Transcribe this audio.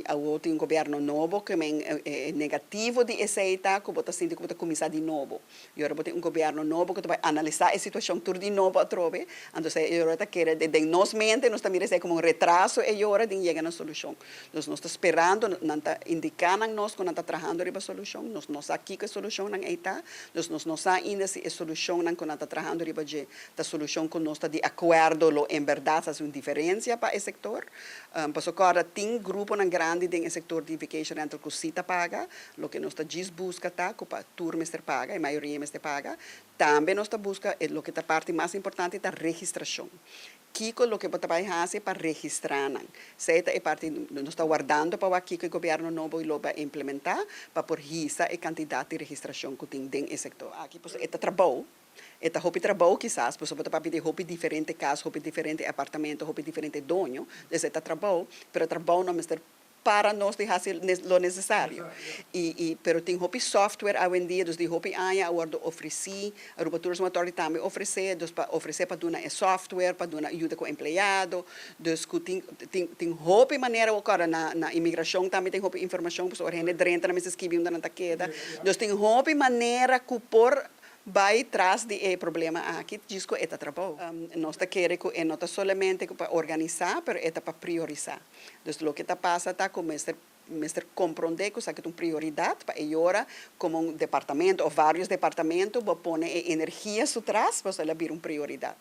Awor tin un gobierno nobo cu men e negativo di esey ta cu bo ta sinti cu bo ta cuminsa di nobo. Y ora bo tin un gobierno nobo cu ta bay analisa e situacion tur di nobo atrobe, anto e ora ta kere den nos mente nos ta mira esey como un retraso e ora den yega na solucion. Dus nos ta sperando, nan ta indica nan nos cu nan ta trahando riba solucion, nos no sa kico e solucionnan ey ta, dus nos no sa ainda si e solucionnan cu nan ta trahando riba dje ta solucion cu nos ta di acuerdo lo en berdad haci un diferencia pa e sector. Pasobra corda tin gruponan grandi den e sector di vacation rental cu si ta paga, loke nos ta djis busca ta cu pa tur mester paga, e mayoria mester paga. Tambe nos ta busca, e loke ta parti mas importante ta registracion. Kico loke bo ta bay haci pa registra nan? Esey ta e parti nos ta wardando pa wak kico e gobierno nobo lo bay implementa pa por hisa e cantidad di registracion cu tin den e sector aki. Pasobra e ta trabou, e ta hopi trabou kisas, pasobra bo ta papia di hopi diferente cas, hopi diferente apartamento, hopi diferente doño, dus e ta trabou, pero e trabou no mester para nos di haci lo necesario. Y y pero tin hopi software awendia, dus di hopi aña a wordo ofreci, Aruba Tourism Authority tambe ofrece, dus pa ofrece pa duna e software, pa duna yuda cu empleado, dus cu tin tin tin hopi manera bo corda na na inmigracion tambe tin hopi informacion, pasobra ora hende drenta nan mester skibi unda nan ta keda, dus tin hopi manera cu por bay tras di e problema aki, djis cu e ta trabou. Nos ta kere cu e no ta solamente pa organisa, pero e ta pa priorisa. Dus loke ta pasa ta ku mester mester komprondé ku esaki ta un prioridat pa e yora komo un departamento òf vários departamento bo pone e energia su tras pasobra el a bira un prioridat.